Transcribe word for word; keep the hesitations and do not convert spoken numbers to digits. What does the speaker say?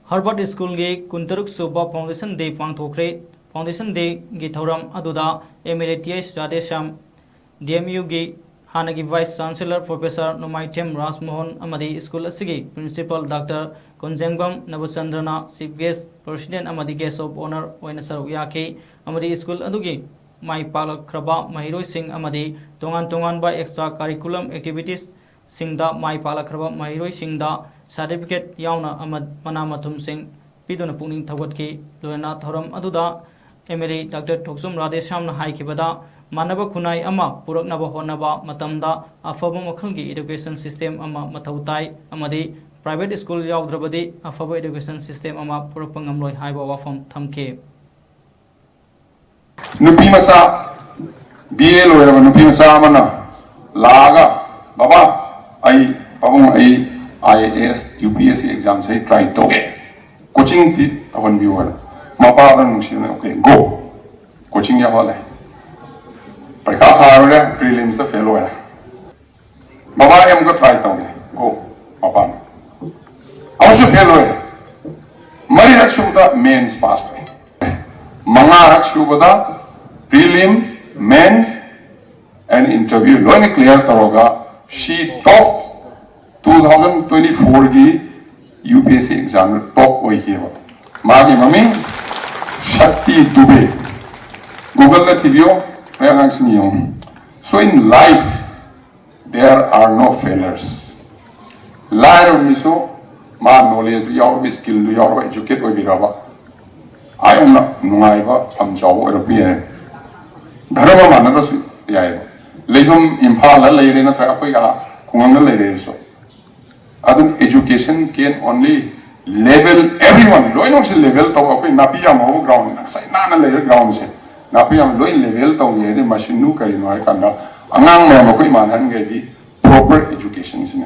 ꯍꯔꯕꯔꯠ ꯁ꯭ꯀꯨꯜꯒꯤ ꯀꯨꯟꯇꯔꯨꯛ ꯁꯨꯕ ꯐꯥꯎꯟꯗꯦꯁꯟ ꯗꯦ ꯄꯥꯡꯊꯣꯛꯈ꯭ꯔꯦ꯫ ꯐꯥꯎꯟꯗꯦꯁꯟ ꯗꯦꯒꯤ ꯊꯧꯔꯝ ꯑꯗꯨꯗ M L A T H Radheshyam, D M ꯌꯨꯒꯤ ꯍꯥꯟꯅꯒꯤ vice chancellor professor Nongmaithem Rajmohan ꯑꯃꯗꯤ ꯁ꯭ꯀꯨꯜ ꯑꯁꯤꯒꯤ ꯄ꯭ꯔꯤꯟꯁꯤꯄꯥꯜ ꯗꯥꯛꯇꯔ ꯀꯣꯟꯖꯦꯡꯕꯝ ꯅꯕꯆꯟꯗ꯭ꯔꯅ ꯆꯤꯐ ꯒꯦꯁ, ꯄ꯭ꯔꯁꯤꯗꯦꯟꯠ ꯑꯃꯗꯤ ꯒꯦꯁ ꯑꯣꯐ ꯑꯣꯅꯔ ꯑꯣꯏꯅ ꯁꯔꯨꯛ ꯌꯥꯈꯤ ꯑꯃꯗꯤ ꯁ꯭ꯀꯨꯜ ꯑꯗꯨꯒꯤ ꯃꯥꯏ ꯄꯥꯛꯂꯛꯈ꯭ꯔꯕ ꯃꯍꯩꯔꯣꯏꯁꯤꯡ ꯑꯃꯗꯤ ꯇꯣꯉꯥꯟ ꯇꯣꯉꯥꯟꯕ ꯑꯦꯛꯁꯇ꯭ꯔꯥ ꯀꯥꯔꯤꯀꯨꯂꯝ ꯑꯦꯛꯇꯤꯚꯤꯇꯤꯁꯁꯤꯡꯗ ꯃꯥꯏ ꯄꯥꯛꯂꯛꯈ꯭ꯔꯕ ꯃꯍꯩꯔꯣꯏꯁꯤꯡꯗ ꯁꯥꯔꯇꯤꯐꯤꯀꯦꯠ ꯌꯥꯎꯅ ꯑꯃ-, ꯃꯅꯥ ꯃꯊꯨꯝꯁꯤꯡ ꯄꯤꯗꯨꯅ ꯄꯨꯛꯅꯤꯡ ꯊꯧꯒꯠꯈꯤ꯫ ꯂꯣꯏꯅꯅ ꯊꯧꯔꯝ ꯑꯗꯨꯗ ꯑꯦꯝ ꯑꯦꯜ ꯑꯦ ꯗꯥꯛꯇꯔ ꯊꯣꯛꯆꯣꯝ ꯔꯥꯙꯦꯁ꯭ꯌꯥꯝꯅ ꯍꯥꯏꯈꯤꯕꯗ, ꯃꯥꯟꯅꯕ ꯈꯨꯟꯅꯥꯏ ꯑꯃ ꯄꯨꯔꯛꯅꯕ ꯍꯣꯠꯅꯕ ꯃꯇꯝꯗ ꯑꯐꯕ ꯃꯈꯜꯒꯤ ꯏꯗꯨꯀꯦꯁꯟ ꯁꯤꯁꯇꯦꯝ ꯑꯃ ꯃꯊꯧ ꯇꯥꯏ ꯑꯃꯗꯤ ꯄ꯭ꯔꯥꯏꯚꯦꯠ ꯁ꯭ꯀꯨꯜ ꯌꯥꯎꯗ꯭ꯔꯕꯗꯤ ꯑꯐꯕ ꯏꯗꯨꯀꯦꯁꯟ ꯁꯤꯁꯇꯦꯝ ꯑꯃ ꯄꯨꯔꯛꯄ ꯉꯝꯂꯣꯏ ꯍꯥꯏꯕ ꯋꯥꯐꯝ ꯊꯝꯈꯤ꯫ ꯅꯨꯄꯤ ꯃꯆꯥ, ꯕꯤ ꯑꯦ ꯂꯣꯏꯔꯕ ꯅꯨꯄꯤ ꯃꯆꯥ ꯑꯃꯅ ꯂꯥꯛꯑꯒ, "ꯕꯕꯥ, ꯑꯩ, ꯄꯥꯕꯨꯡ, ꯑꯩ I A S, U P S C ꯑꯦꯛꯖꯥꯝꯁꯦ ꯑꯩ ꯇ꯭ꯔꯥꯏ ꯇꯧꯒꯦ, ꯀꯣꯆꯤꯡ ꯄꯤ-, ꯇꯧꯍꯟꯕꯤꯌꯨ" ꯍꯥꯏꯅ꯫ ꯃꯄꯥꯗ ꯅꯨꯡꯁꯤꯅ, "ꯑꯣꯀꯦ, ꯒꯣ"꯫ ꯀꯣꯆꯤꯡ ꯌꯥꯎꯍꯜꯂꯦ꯫ ꯄꯔꯤꯈꯥ ꯊꯥꯔꯨꯔꯦ, ꯄ꯭ꯔꯤꯂꯤꯝꯁꯇ ꯐꯦꯜ ꯑꯣꯏꯔꯦ꯫ "ꯕꯕꯥ, ꯑꯩ ꯑꯃꯨꯛꯀ ꯇ꯭ꯔꯥꯏ ꯇꯧꯒꯦ"꯫ ꯑꯣ, ꯃꯄꯥꯅ꯫ ꯑꯃꯨꯛꯁꯨ ꯐꯦꯜ ꯑꯣꯏꯔꯦ꯫ ꯃꯔꯤꯔꯛ ꯁꯨꯕꯗ ꯃꯦꯟꯁ ꯄꯥꯁ ꯇꯧꯏ꯫ ꯃꯉꯥꯔꯛ ꯁꯨꯕꯗ ꯄ꯭ꯔꯤꯂꯤꯝ, ꯃꯦꯟꯁ, ꯑꯦꯟ ꯏꯟꯇꯔꯚ꯭ꯌꯨ ꯂꯣꯏꯅ ꯀ꯭ꯂꯤꯌꯥꯔ ꯇꯧꯔꯒ ꯁꯤ ꯇꯣꯞ ꯇꯨ ꯊꯥꯎꯖꯟ ꯇ꯭ꯋꯦꯟꯇꯤ ꯐꯣꯔꯒꯤ ꯌꯨ ꯄꯤ ꯑꯦꯁ ꯁꯤ ꯑꯦꯛꯖꯥꯝꯗ ꯇꯣꯞ ꯑꯣꯏꯈꯤꯑꯕ꯫ ꯃꯥꯒꯤ ꯃꯃꯤꯡ ꯁꯛꯇꯤ ꯗꯨꯕꯦ꯫ ꯒꯨꯒꯜꯗ ꯊꯤꯕꯤꯌꯣ, ꯅꯣꯏ ꯑꯉꯥꯡꯁꯤꯡ ꯌꯦꯡꯉꯨ꯫ So in life, there are no failures. ꯂꯥꯏꯔꯕ ꯃꯤꯁꯨ ꯃꯥ ꯅꯣꯂꯦꯖꯇꯨ ꯌꯥꯎꯔꯕ, ꯁ꯭ꯀꯤꯜꯗꯨ ꯌꯥꯎꯔꯕ, ꯑꯦꯖꯨꯀꯦꯠ ꯑꯣꯏꯕꯤꯔꯕ, ꯑꯥ ꯌꯧꯅ ꯅꯨꯡꯉꯥꯏꯕ ꯐꯝ ꯆꯥꯎꯕ ꯑꯣꯏꯔꯛꯄ ꯌꯥꯏ꯫ ꯙꯔꯃ ꯃꯥꯟꯅꯗ꯭ꯔꯁꯨ ꯌꯥꯏꯑꯕ꯫ ꯂꯩꯐꯝ ꯏꯝꯐꯥꯜꯗ ꯂꯩꯔꯦ, ꯅꯠꯇ꯭ꯔꯒ ꯑꯩꯈꯣꯏ ꯑꯥ ꯈꯨꯡꯒꯪꯗ ꯂꯩꯔꯦꯁꯨ, ꯑꯗꯨꯝ education can only level everyone, ꯂꯣꯏꯅꯃꯛꯁꯦ ꯂꯦꯚꯦꯜ ꯇꯧꯕ꯫ ꯑꯩꯈꯣꯏ ꯅꯥꯄꯤ ꯌꯥꯝ ꯍꯧꯕ ꯒ꯭ꯔꯥꯎꯟ, ꯉꯁꯥꯏ ꯅꯥꯟꯅ ꯂꯩꯔ ꯒ꯭ꯔꯥꯎꯟꯁꯦ, ꯅꯥꯄꯤ ꯌꯥꯝ ꯂꯣꯏ ꯂꯦꯚꯦꯜ ꯇꯧꯒꯦ ꯍꯥꯏꯗꯤ ꯃꯁꯤꯅꯨ ꯀꯔꯤꯅꯣ ꯍꯥꯏ ꯀꯥꯟꯗ, ꯑꯉꯥꯡ ꯃꯌꯥꯝ ꯑꯩꯈꯣꯏ ꯏꯃꯥꯟꯅꯍꯟꯈꯩꯗꯤ ꯄ꯭ꯔꯣꯄꯔ ꯑꯦꯖꯨꯀꯦꯁꯟꯁꯤꯅ